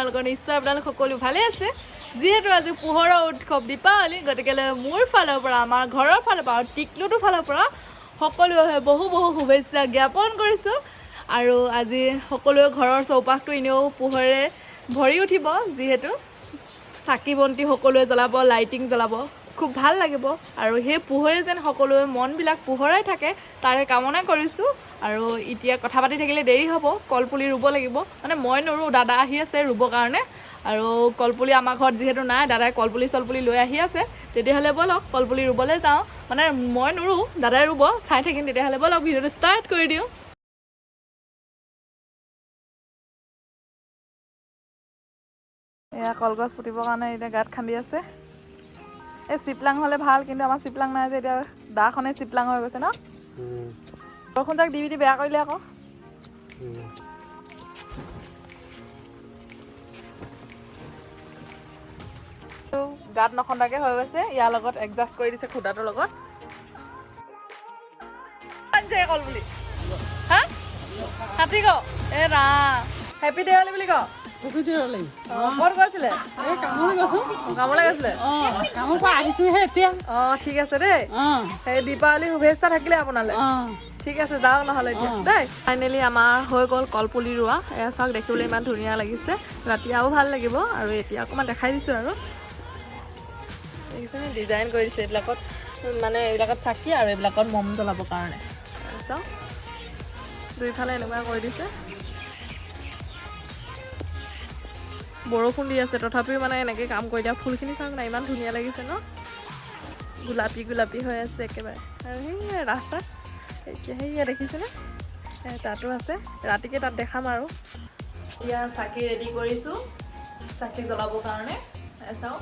আপোনালোকৰ নিশ্চয় আপোনালোক সকলো ভালে আছে। যিহেতু আজি পোহৰৰ উৎসৱ দীপাৱলী, গতিকেলৈ মোৰ ফালৰ পৰা, আমাৰ ঘৰৰ ফালৰ পৰা আৰু টিকলুটোৰ ফালৰ পৰা সকলোৱে বহু বহু শুভেচ্ছা জ্ঞাপন কৰিছোঁ। আৰু আজি সকলোৱে ঘৰৰ চৌপাশটো এনেও পোহৰেৰে ভৰি উঠিব, যিহেতু চাকি বন্তি সকলোৱে জ্বলাব, লাইটিং জ্বলাব, খুব ভাল লাগিব। আৰু সেই পোহৰে যেন সকলোৱে মনবিলাক পোহৰাই থাকে, তাৰে কামনা কৰিছোঁ। আৰু এতিয়া কথা পাতি থাকিলে দেৰি হ'ব, কলপুলি ৰুব লাগিব। মানে মই নোৰোঁ, দাদা আহি আছে ৰুবৰ কাৰণে। আৰু কলপুলি আমাৰ ঘৰত যিহেতু নাই, দাদাই কলপুলি চলপুলি লৈ আহি আছে। তেতিয়াহ'লে ব'লক, কলপুলি ৰুবলৈ যাওঁ। মানে মই নোৰোঁ, দাদাই ৰুব, চাই থাকিম। তেতিয়াহ'লে ব'লক, ভিডিঅ'টো ষ্টাৰ্ট কৰি দিওঁ। এয়া কলগছ পুতিবৰ কাৰণে এতিয়া গাঁত খান্দি আছে। এই চিপলাং হ'লে ভাল, কিন্তু আমাৰ চিপলাং নাই যে। এতিয়া দাখনে চিপলাং হৈ গৈছে ন। বৰষুণ জাক দি দি বেয়া কৰিলে আকৌ। গাঁত নখন্দাকে হৈ গৈছে। ইয়াৰ লগত এডজাষ্ট কৰি দিছে, খুটাটোৰ লগত। আনিছে কল বুলি হা 60 ক। এ ৰাম, হেপী দেৱালী বুলি ক। অ, ক'ত গৈছিলে? এই কামলৈ গৈছো। কামলৈ গৈছিলে? অ, কামৰ পৰা আহিছোহে এতিয়া। অ, ঠিক আছে দেই। সেই দীপাৱলী শুভেচ্ছা থাকিলে আপোনালৈ। ঠিক আছে, যাওক নহ'লে এতিয়া দেই। ফাইনেলি আমাৰ হৈ গ'ল কলপুলি ৰোৱা। এয়া চাওক, দেখিবলৈ ইমান ধুনীয়া লাগিছে। ৰাতি আৰু ভাল লাগিব। আৰু এতিয়া অকণমান দেখাই দিছোঁ। আৰু দেখিছেনে, ডিজাইন কৰি দিছে এইবিলাকত, মানে এইবিলাকত চাকি আৰু এইবিলাকত মম জ্বলাবৰ কাৰণে। চাওক, দুইফালে এনেকুৱা কৰি দিছে। বৰষুণ দি আছে, তথাপিও মানে এনেকৈ কাম কৰি দিয়া। ফুলখিনি চাওক না, ইমান ধুনীয়া লাগিছে ন, গোলাপী গোলাপী হৈ আছে একেবাৰে। আৰু সেই ৰাস্তাত এতিয়া সেয়া দেখিছেনে, তাতো আছে। ৰাতিকে তাত দেখাম। আৰু এতিয়া চাকি ৰেডি কৰিছোঁ চাকি জ্বলাবৰ কাৰণে। চাওক,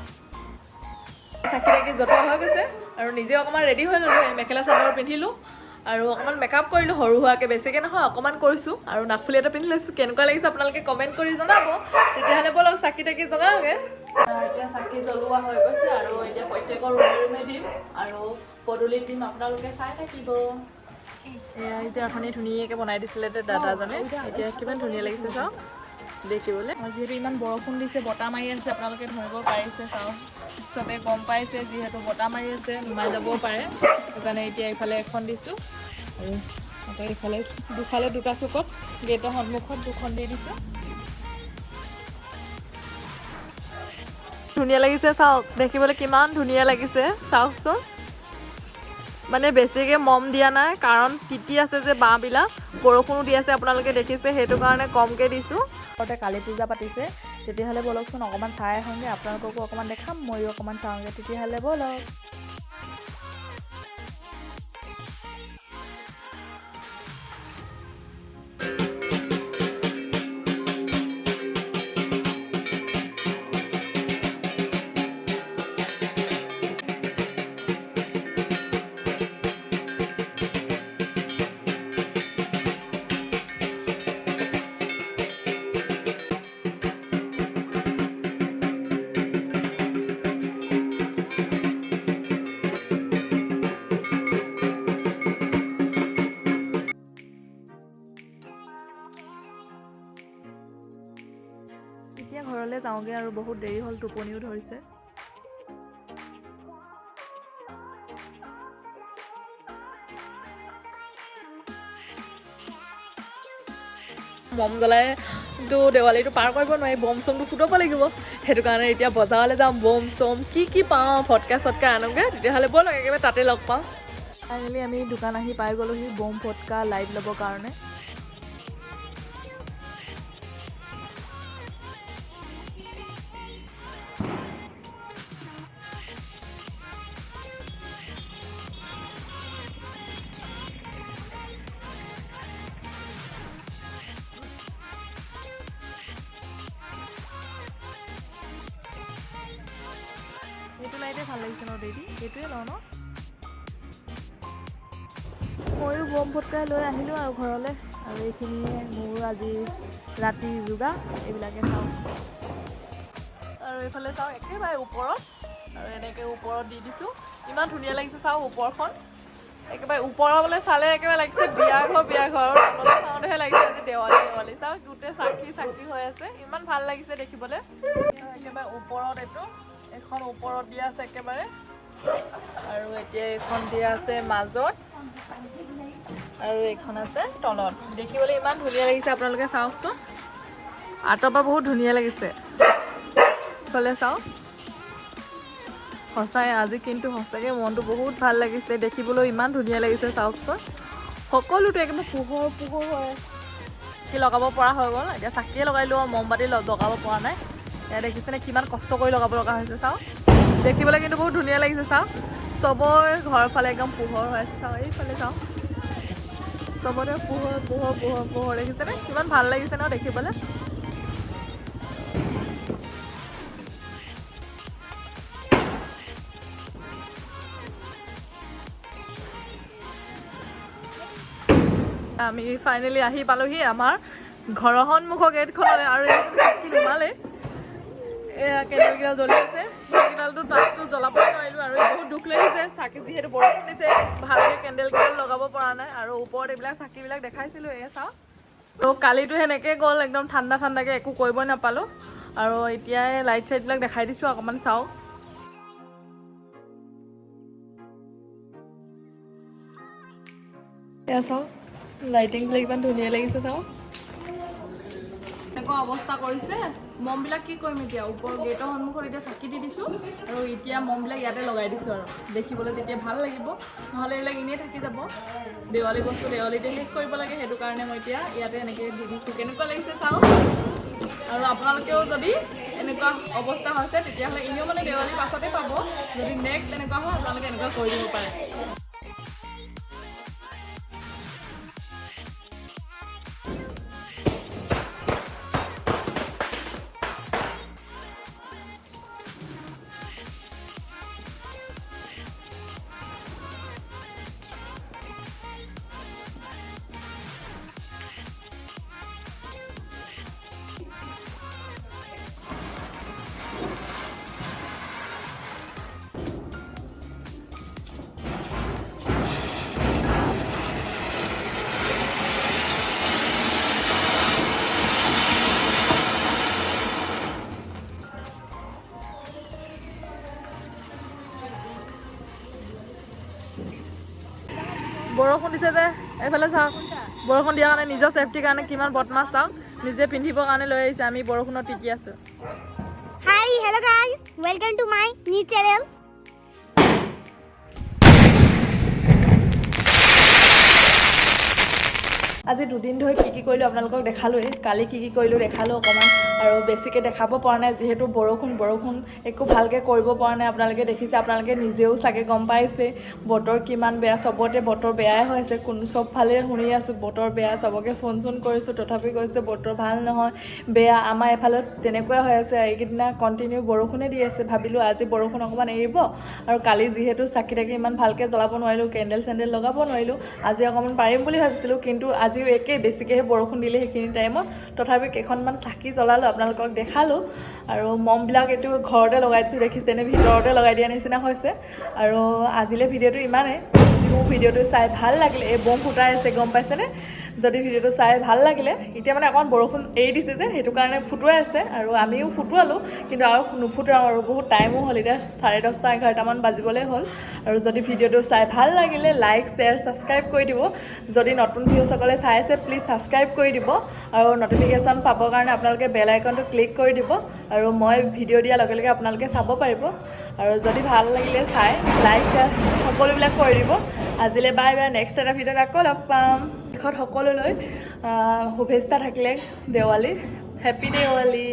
চাকি তাকি জ্বলোৱা হৈ গৈছে আৰু নিজে অকণমান ৰেডি হৈ ল'লোঁ। এই মেখেলা চাদৰ পিন্ধিলোঁ আৰু অকণমান মেকআপ কৰিলোঁ সৰু সুৰাকৈ, বেছিকৈ নহয়, অকণমান কৰিছোঁ। আৰু নাকফুলি এটা পিন্ধি লৈছোঁ। কেনেকুৱা লাগিছে আপোনালোকে কমেণ্ট কৰি জনাব। তেতিয়াহ'লে ব'লক, চাকি তাকি জ্বলাওঁগৈ। এতিয়া চাকি জ্বলোৱা হৈ গৈছে আৰু এতিয়া প্ৰত্যেকৰ ৰুমে ৰুমে দিম আৰু পদূলিত দিম, আপোনালোকে চাই থাকিব। এয়া এই যে অথনি ধুনীয়াকৈ বনাই দিছিলে যে দাদাজনে, এতিয়া কিমান ধুনীয়া লাগিছে চাওক দেখিবলৈ। আৰু যিহেতু ইমান বৰষুণ দিছে, বতাহ মাৰি আছে, আপোনালোকে ধৰিব পাৰিছে। চাওক, চবে গম পাইছে, যিহেতু বতাহ মাৰি আছে, নুমাই যাবও পাৰে। সেইকাৰণে এতিয়া এইফালে এখন দিছোঁ আৰু আকৌ এইফালে দুফালে দুটা চুকত গেটৰ সন্মুখত দুখন দি দিছোঁ। ধুনীয়া লাগিছে চাওক, দেখিবলৈ কিমান ধুনীয়া লাগিছে চাওকচোন। মানে বেছিকৈ মম দিয়া নাই, কাৰণ তিতি আছে যে বাঁহবিলাক, বৰষুণো দি আছে, আপোনালোকে দেখিছে, সেইটো কাৰণে কমকৈ দিছোঁ। ঘৰতে কালী পূজা পাতিছে। তেতিয়াহ'লে ব'লকচোন, অকণমান চাই আহোঁগৈ। আপোনালোককো অকণমান দেখাম, ময়ো অকণমান চাওঁগৈ। তেতিয়াহ'লে ব'লক। এতিয়া ঘৰলৈ যাওঁগৈ আৰু, বহুত দেৰি হ'ল, টোপনিও ধৰিছে। মম জ্বলাইতো দেৱালীটো পাৰ কৰিব নোৱাৰি, বম চমটো ফুটাব লাগিব। সেইটো কাৰণে এতিয়া বজাৰলৈ যাম, বম চম কি কি পাওঁ, ফটকা চটকা আনোগৈ। তেতিয়াহ'লে ব'লক, একেবাৰে তাতে লগ পাওঁ। ফাইনেলি আমি দোকান আহি পাই গ'লোহি বম, ফটকা, লাইট ল'বৰ কাৰণে। এইটো লাইটে ভাল লাগিছে ন দেদি? এইটোৱে লওঁ ন? ময়ো বম ফটকাই লৈ আহিলোঁ আৰু ঘৰলৈ। আৰু এইখিনিয়ে মোৰ আজি ৰাতিৰ যোগাৰ, এইবিলাকে চাওঁ। আৰু এইফালে চাওঁ, একেবাৰে ওপৰত আৰু এনেকৈ ওপৰত দি দিছোঁ। ইমান ধুনীয়া লাগিছে চাওঁ ওপৰখন। একেবাৰে ওপৰলৈ চালে একেবাৰে লাগিছে বিয়া ঘৰ বিয়া ঘৰ, আৰু তললৈ চাওঁতেহে লাগিছে আজি দেৱালী দেৱালী। চাওক, গোটেই চাকি চাকি হৈ আছে, ইমান ভাল লাগিছে দেখিবলৈ। একেবাৰে ওপৰত এইটো এখন ওপৰত দিয়া আছে একেবাৰে, আৰু এতিয়া এইখন দিয়া আছে মাজত, আৰু এইখন আছে তলত। দেখিবলৈ ইমান ধুনীয়া লাগিছে, আপোনালোকে চাওকচোন। আঁতৰৰ পৰা বহুত ধুনীয়া লাগিছে। ইফালে চাওক। সঁচাই আজি কিন্তু সঁচাকৈ মনটো বহুত ভাল লাগিছে, দেখিবলৈ ইমান ধুনীয়া লাগিছে। চাওকচোন, সকলোতো একেবাৰে পোহৰ পোহৰ হৈ আছে। কি লগাব পৰা হৈ গ'ল, এতিয়া চাকিয়ে লগাই লোৱা, মমবাতি লগাব পৰা নাই। এয়া দেখিছেনে কিমান কষ্ট কৰি লগাব লগা হৈছে। চাওক, দেখিবলৈ কিন্তু বহুত ধুনীয়া লাগিছে। চাওক, চবৰে ঘৰৰ ফালে একদম পোহৰ হৈ আছে। চাওক, এইফালে চাওক, চবতে পোহৰ পোহৰ পোহৰ পোহৰ। দেখিছেনে কিমান ভাল লাগিছে ন দেখিবলৈ? আমি ফাইনেলি আহি পালোহি আমাৰ ঘৰৰ সন্মুখৰ গেটখনলৈ, আৰু এইখন চাকি নুমালে। এয়া কেণ্ডেলকেইডাল জ্বলি আছে, সেইকেইডালটো তাততো জ্বলাবই নোৱাৰিলোঁ, আৰু বহুত দুখ লাগিছে। চাকি যিহেতু বৰষুণ দিছে, ভালকৈ কেণ্ডেলকেইডাল লগাব পৰা নাই। আৰু ওপৰত এইবিলাক চাকিবিলাক দেখাইছিলোঁ, এয়া চাওক। ত' কালিতো সেনেকৈ গ'ল, একদম ঠাণ্ডা ঠাণ্ডাকৈ একো কৰিবই নাপালোঁ। আৰু এতিয়াই লাইট চাইটবিলাক দেখাই দিছোঁ, অকণমান চাওক। এয়া চাওক, লাইটিংবিলাক ইমান ধুনীয়া লাগিছে। চাওক, এনেকুৱা অৱস্থা কৰিছে মমবিলাক। কি কৰিম এতিয়া? ওপৰ গেটৰ সন্মুখত এতিয়া চাকি দি দিছোঁ, আৰু এতিয়া মমবিলাক ইয়াতে লগাই দিছোঁ, আৰু দেখিবলৈ তেতিয়া ভাল লাগিব, নহ'লে এইবিলাক এনেই থাকি যাব। দেৱালী বস্তু দেৱালীতে শেষ কৰিব লাগে, সেইটো কাৰণে মই এতিয়া ইয়াতে এনেকৈ দি দিছোঁ। কেনেকুৱা লাগিছে চাওঁ। আৰু আপোনালোকেও যদি এনেকুৱা অৱস্থা হৈছে, তেতিয়াহ'লে এনেও মানে দেৱালীৰ পাছতে পাব, যদি নেক্সট এনেকুৱা হয়, আপোনালোকে এনেকুৱা কৰি দিব পাৰে। বৰষুণ দিছে যে, এইফালে চাওক, বৰষুণ দিয়াৰ কাৰণে নিজৰ ছেফটিৰ কাৰণে কিমান বদমাছ চাওক, নিজে পিন্ধিবৰ কাৰণে লৈ আহিছে। আমি বৰষুণত তিতি আছোঁ। Hi, hello guys. Welcome to my new channel. আজি দুদিন ধৰি কি কি কৰিলোঁ আপোনালোকক দেখালোৱেই। কালি কি কি কৰিলোঁ দেখালোঁ অকণমান, আৰু বেছিকৈ দেখাব পৰা নাই যিহেতু বৰষুণ বৰষুণ, একো ভালকৈ কৰিব পৰা নাই। আপোনালোকে দেখিছে, আপোনালোকে নিজেও চাগে গম পাইছে বতৰ কিমান বেয়া। চবতে বতৰ বেয়াই হৈ আছে, কোন চবফালে শুনি আছোঁ বতৰ বেয়া। চবকে ফোন চোন কৰিছোঁ, তথাপি কৈছে বতৰ ভাল নহয়, বেয়া। আমাৰ এইফালে তেনেকুৱাই হৈ আছে, এইকেইদিনা কণ্টিনিউ বৰষুণে দি আছে। ভাবিলোঁ আজি বৰষুণ অকণমান এৰিব, আৰু কালি যিহেতু চাকি তাকি ইমান ভালকৈ জ্বলাব নোৱাৰিলোঁ, কেণ্ডেল চেণ্ডেল লগাব নোৱাৰিলোঁ, আজি অকণমান পাৰিম বুলি ভাবিছিলোঁ, কিন্তু আজিও একেই, বেছিকৈহে বৰষুণ দিলে সেইখিনি টাইমত। তথাপি কেইখনমান চাকি জ্বলালোঁ, আপোনালোকক দেখালোঁ। আৰু মমবিলাক এইটো ঘৰতে লগাই দিছোঁ, দেখিছেনে, ভিতৰতে লগাই দিয়া নিচিনা হৈছে। আৰু আজিলৈ ভিডিঅ'টো ইমানেই। যদি মোৰ ভিডিঅ'টো চাই ভাল লাগিলে, এই বম ফুটাই আছে গম পাইছেনে? যদি ভিডিঅ'টো চাই ভাল লাগিলে, এতিয়া মানে অকণমান বৰষুণ এৰি দিছে যে, সেইটো কাৰণে ফুটুৱাই আছে, আৰু আমিও ফুটুৱালোঁ, কিন্তু আৰু নুফুটুৱাওঁ, আৰু বহুত টাইমো হ'ল, এতিয়া 10:30 11টামান বাজিবলৈ হ'ল। আৰু যদি ভিডিঅ'টো চাই ভাল লাগিলে লাইক, শ্বেয়াৰ, ছাবস্ক্ৰাইব কৰি দিব। যদি নতুন ভিউসকলে চাই আছে, প্লিজ ছাবস্ক্ৰাইব কৰি দিব, আৰু নটিফিকেশ্যন পাবৰ কাৰণে আপোনালোকে বেল আইকনটো ক্লিক কৰি দিব, আৰু মই ভিডিঅ' দিয়াৰ লগে লগে আপোনালোকে চাব পাৰিব। আৰু যদি ভাল লাগিলে চাই লাইক, শ্বেয়াৰ সকলোবিলাক কৰি দিব। আজিলৈ বাই বাই, নেক্সট এটা ভিডিঅ'ত আকৌ লগ পাম। শেষত সকলোলৈ শুভেচ্ছা থাকিলে দেৱালীৰ, হেপী দেৱালী।